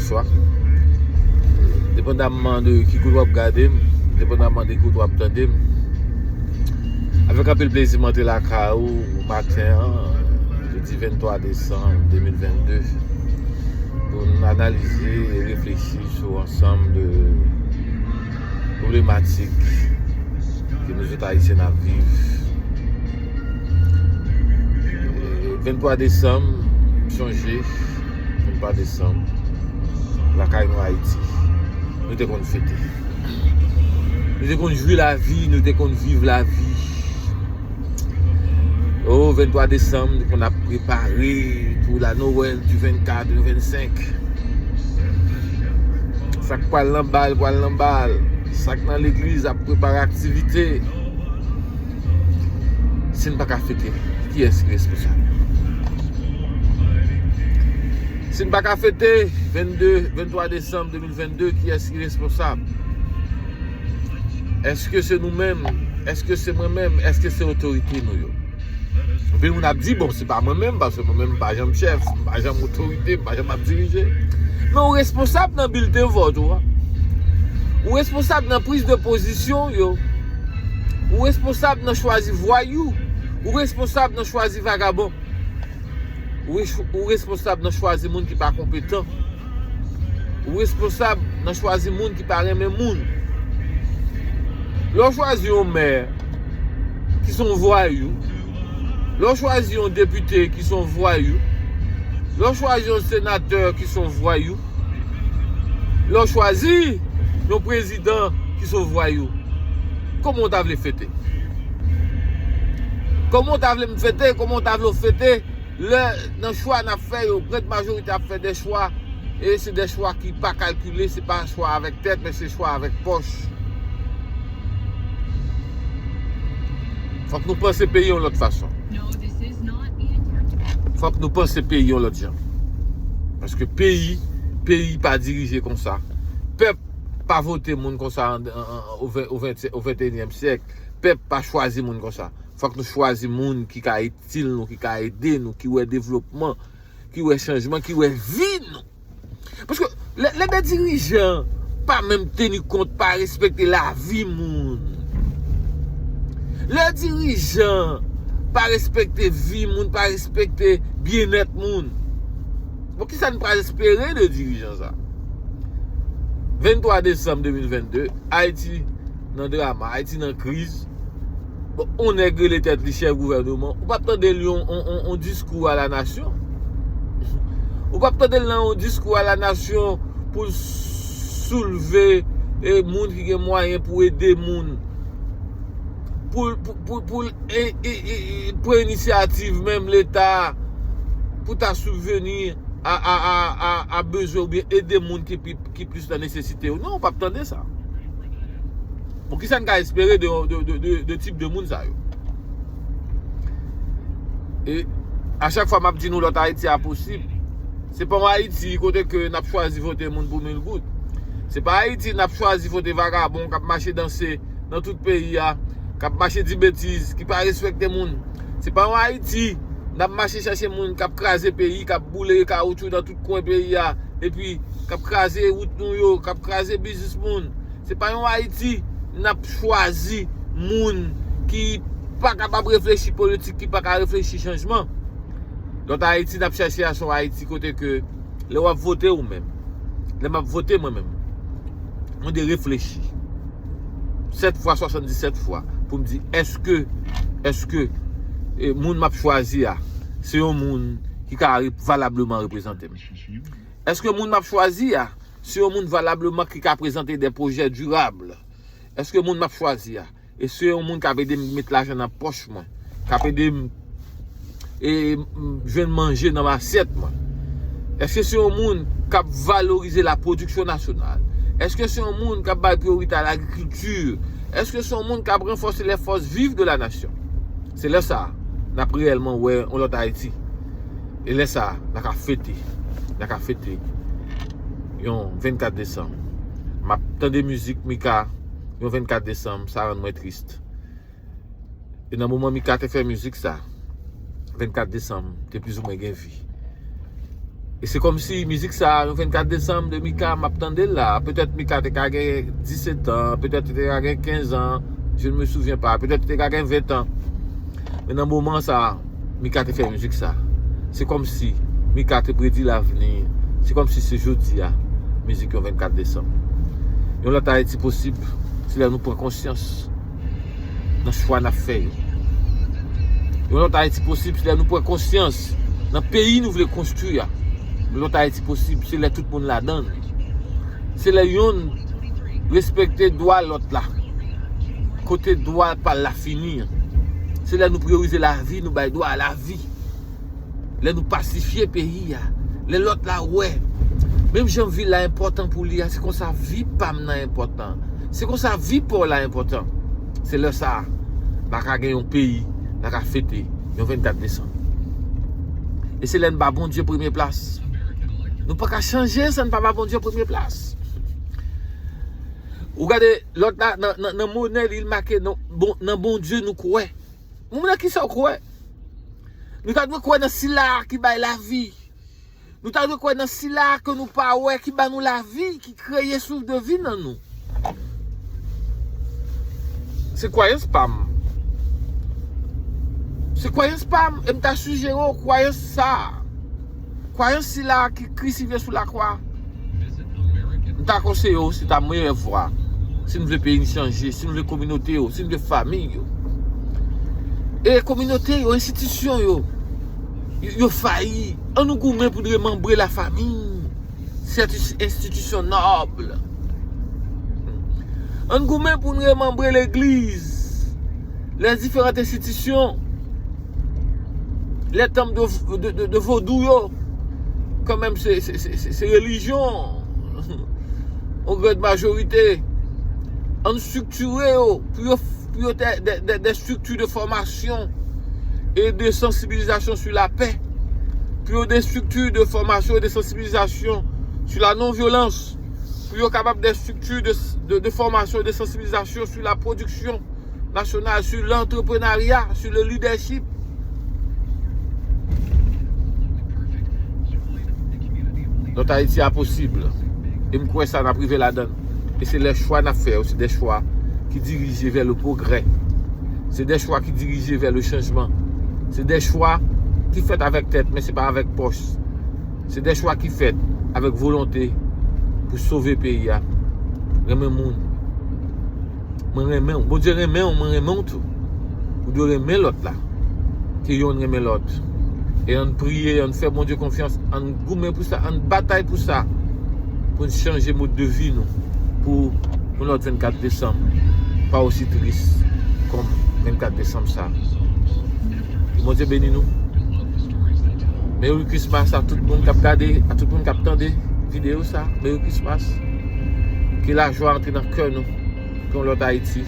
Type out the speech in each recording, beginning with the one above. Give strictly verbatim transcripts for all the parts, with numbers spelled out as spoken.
Swa, depandamman de ki kote w ap gade m, depandamman de ki kote w ap tande m, avèk anpil plezi m antre lakay ou maten an, jedi venntwa desanm de mil vennde, pou n analize e reflechi sou ansanm de pwoblematik ke nou tout Ayisyen n ap viv. Venntwa desanm, m sonje, venntwa desanm, lakay nou Ayiti, nou te konn fete. Nou te konn jwi lavi, nou te konn viv lavi. O, venntwa desanm, nou konn ap prepare pou la Noël du vennkat, du vennsenk. Sa k pral nan bal, pral nan bal. Sa k nan legliz ap prepare aktivite. Si n pa ka fete, kiyès ki responsab? Si n pa ka fete vennde, venntwa desanm de mil vennde, kiyès ki responsab? Èske se nou menm? Èske se mwen menm? Èske se otorite nou yo? Anpil moun ap di, bon, se pa mwen menm, paske mwen menm, m pa janm chèf, m pa janm otorite, m pa janm ap dirije. Men ou responsab nan bilten vòt ou a. Ou responsab nan priz de pozisyon yo. Ou responsab nan chwazi vwayou. Ou responsab nan chwazi vagabon. Ou, ou responsab nan chwazi moun ki pa konpetan. Ou responsab nan chwazi moun ki pa renmen moun. Lè w chwazi yon mè ki se yon vwayou, lè w chwazi yon depite ki se yon vwayou, lè w chwazi yon senatè ki se yon vwayou, lè w chwazi yon prezidan ki se yon vwayou, kòman w ta vle fete? Kòman w ta vle m fete? Kòman w ta vle w fete? Lè nan chwa n ap fè yo, grand majorite ap fè de chwa, e se de chwa ki pa kalkile, se pa chwa avèk tèt, men se chwa avèk pòch. Fòk nou panse peyi yon lòt fason. Fòk nou panse peyi yon lòt jan. Paske peyi, peyi pa dirije konsa. Pèp pa vote moun konsa an, an, an, o ven, o ven, o venteyinyèm syèk. Pèp pa chwazi moun konsa. Fòk nou chwazi moun ki ka itil nou, ki ka ede nou, ki wè devlopman, ki wè chanjman, ki wè vi nou. Paske lè, lè de dirijan pa menm teni kont, pa respekte lavi moun, lè dirijan pa respekte vi moun, pa respekte byennèt moun, bon, kisa n pral espere de dirijan sa? Venntwa desanm de mil vennde, Ayiti nan drama, Ayiti nan kriz. Bon, on nèg rele tèt li chèf gouvèneman, ou p ap tande l yon, on, on, on diskou a la nasyon. Ou p ap tande l nan yon diskou a la nasyon pou l soulve, e, moun ki gen mwayen pou ede moun. Pou l, pou, pou, pou l, e, e, e, e, pran inisyativ menm Leta pou ta sibveni a, a, a, a, a bezwen oubyen ede moun ki pi, ki plis nan nesesite yo. Non, ou p ap tande sa. Bon, kisa n ka espere de, de, de, de, de tip de moun sa yo? E a chak fwa m ap di nou lòt Ayiti a posib. Se pa yon Ayiti kote ke n ap chwazi vote moun pou mil goud. Se pa Ayiti n ap chwazi vote vagabon k ap mache danse nan tout peyi a, k ap mache di betiz, ki pa respekte moun. Se pa yon Ayiti n ap mache chache moun k ap kraze peyi, k ap boule kawoutchou nan tout kwen peyi a, epi k ap kraze wout nou yo, k ap kraze biznis moun. Se pa yon Ayiti n ap chwazi moun ki pa kapab reflechi politik, ki pa ka reflechi chanjman. Lòt Ayiti n ap chache a se yon Ayiti kote ke lè w ap vote ou menm, lè m ap vote mwen menm, mwen de reflechi sèt fwa, swasanndisèt fwa pou m di, èske, èske, e, moun m ap chwazi a se yon moun ki ka re-, valableman reprezante m? Èske moun m ap chwazi a se yon moun valableman ki ka prezante de pwojè dirab? Èske moun m ap chwazi a, e se yon moun k ap ede m met lajan nan pòch mwen, k ap ede m, e, m jwenn manje nan masyèt mwen? Èske se yon moun k ap valorize la pwodiksyon nasyonal? Èske se yon moun k ap bay priyorite a lagrikilti? Èske se yon moun k ap ranfòse les forces vives de la nation? Se lè sa a n ap reyèlman wè yon lòt Ayiti. E lè sa a, n a ka fete. N a ka fete yon vennkat desanm. M ap tande mizik Mika yon vennkat desanm, sa rann mwen tris. E nan moman Mika te fè mizik sa, vennkat desanm te plizoumwen gen vi. E se kòmsi mizik sa a, yon vennkat desanm de Mika, m ap tande l la. Petèt Mika te ka gen disèt an, petèt li te ka gen kenz an, je ne me souviens pas, petèt li te ka gen ven an. Men nan moman sa a, Mika te fè mizik sa. Se kòmsi Mika te predi lavni. Se kòmsi se jodi a, mizik yon vennkat desanm. Yon lòt Ayiti posib, se lè nou pran konsyans nan chwa n ap fè yo. Yon lòt Ayiti posib, se lè nou pran konsyans nan peyi nou vle konstwi a. Yon lòt Ayiti posib, se lè tout moun ladan l. Se lè yonn respekte dwa lòt la. Kote dwa pa l la fini an. Se lè nou priyorize lavi, nou bay dwa a lavi. Lè nou pasifye peyi a, lè lòt la wè, menm jan vi la enpòtan pou li a, se konsa vi pa m nan enpòtan. Se konsa vi pa w la enpòtan. Se lè sa a, n a ka gen yon peyi, n a ka fete yon vennkat desanm. E se lè n ba Bondye premye plas. Nou pa ka chanje san n pa ba Bondye premye plas. Ou gade lòt la, nan, nan, nan monè li, li make nan, bon, nan Bondye nou kwè. Moun nan kisa w kwè? Nou ta dwe kwè nan sila a ki bay lavi. Nou ta dwe kwè nan sila a ke nou pa wè, ki ba nou lavi, ki kreye souf de vi nan nou. Se kwayans pa m. Se kwayans pa m, e m ta sijere w kwayans sa a. Kwayans sila a ki krisifye sou lakwa. M ta konseye w, se ta meyè vwa. Si n vle peyi n chanje, si n vle kominote yo, si n vle fanmi yo. E kominote yo, enstitisyon yo, yo, yo fayi. Ann nou goumen pou n remanbre lafanmi. Sèt enstitisyon nòb. Ann goumen pou n remanbre legliz. Les différentes institutions, les tanp de, de, de, de vodou yo, kanmenm se, se, se, se, se relijyon, an gran majorite, ann striktire yo, pou yo, pou yo te, de, de, de structures de formation et de sensibilisation sur la paix, pou yo de structures de formation et de sensibilisation sur la non-violence, pou yo kapab de structures de, de, de formation et de sensibilisation sur la production national, sur l'entrepreneuriat, sur le leadership. Lòt Ayiti a posib. E m kwè sa n ap rive ladan l. E se lè chwa n ap fè yo, se de chwa ki dirije vè le progrès. Se de chwa ki dirije vè le chanjman. Se de chwa ki fèt avèk tèt, men se pa avèk pòch. Se de chwa ki fèt avèk volonte pou sove peyi a. Renmen moun. Mwen renmen w. Bondye renmen w, mwen renmen w tou. Ou dwe renmen lòt la. Ke yonn renmen lòt. E ann priye, ann fè Bondye konfyans, ann goumen pou sa, ann batay pou sa. Pou n chanje mòd de vi nou. Pou yon lòt vennkat desanm pa osi tris kòm vennkat desanm sa. Ke Bondye beni nou. Merry Christmas a tout moun k ap gade, a tout moun k ap tande videyo sa. Merry Christmas. Ke lajwa antre nan kè nou. Pou yon lòt Ayiti.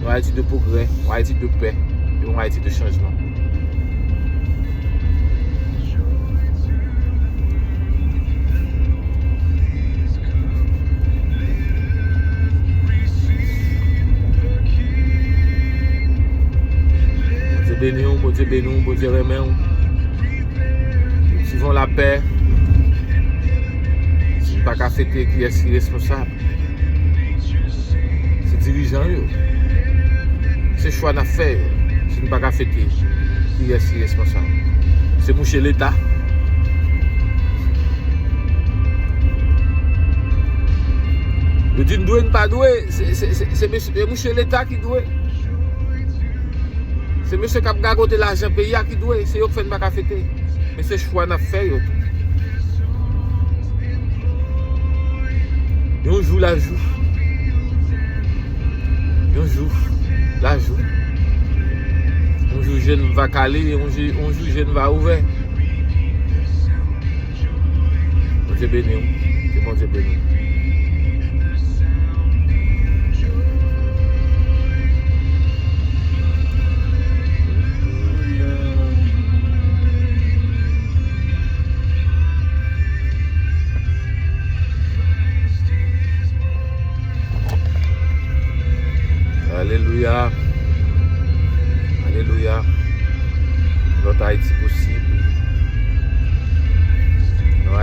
Yon Ayiti de pwogrè, yon Ayiti de pè, e yon Ayiti de chanjman. Bondye beni w, Bondye beni w, Bondye renmen w. Vivons la paix. Si n pa ka fete, kiyès ki responsab? Se dirijan yo. Se chwa n ap fè yo. Si n pa ka fete, kiyès ki responsab? Se mouche Leta. Yo di n dwe, n pa dwe. Se, se, se, se mesye, se mouche Leta ki dwe. Se mesye k ap gagote lajan peyi a ki dwe. Se yo k fè n pa ka fete. Men se chwa n ap fè yo tou. Yon jou lajou. Yon jou lajou. Yon jou je n va kale, yon jou, yon jou je n va ouvè. Bondye beni w. Ke Bondye beni w. Alelouya. Alelouya. Lòt Ayiti posib. Yon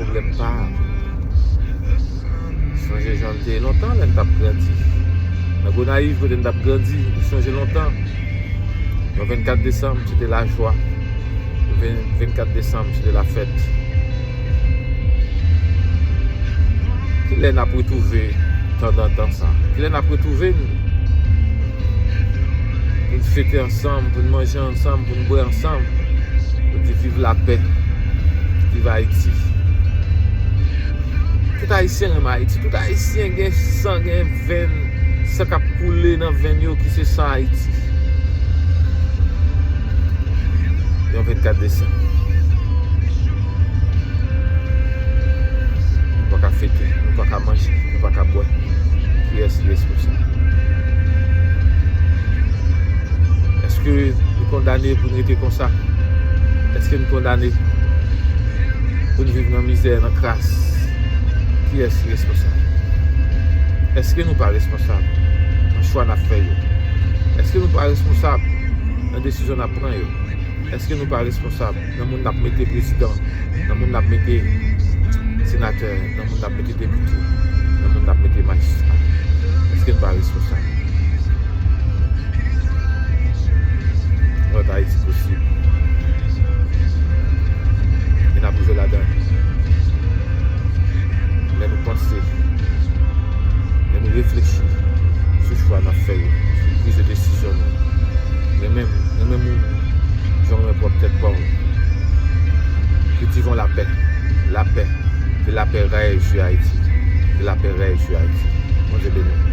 Pwoblèm pa. Sonje jan l te ye lontan lè n t ap grandi. Nan Gonayiv, kote n t ap grandi, nou sonje lontan. Yon vennkat desanm, se te lajwa. Ven-, vennkat desanm, se te lafèt. Kilè n ap retwouve tan dantan sa? Kilè n ap retwouve n pou n fete ansanm, pou n manje ansanm, pou n bwè ansanm, pou n di viv lapè, viv Ayiti? Tout Ayisyen renmen Ayiti. Tout Ayisyen gen san, gen venn, san k ap koule nan venn yo ki se san Ayiti. Yon vennkat desanm. Nou pa ka fete, nou pa ka manje, nou pa ka bwè. Kiyès ki responsab? Èske nou kondane pou n rete konsa? Èske nou kondane pou n viv nan mizè, nan kras? Kiyès ki responsab? Èske nou pa responsab nan chwa n ap fè yo? Èske nou pa responsab nan desizyon n ap pran yo? Èske nou pa responsab nan moun n ap mete prezidan, nan moun n ap mete senatè, nan moun n ap mete depite, nan moun n ap mete majistra? Èske nou pa responsab? Lòt Ayiti posib. E n ap rive ladan l. Lè nou panse, lè nou reflechi sou chwa n ap fè yo, sou priz de desizyon nou. Renmen, renmen moun jan w renmen pwòp tèt pa w. Cultivons la paix. La paix. Que la paix règne sur Haïti. Que la paix règne sur Haïti. Bondye beni w.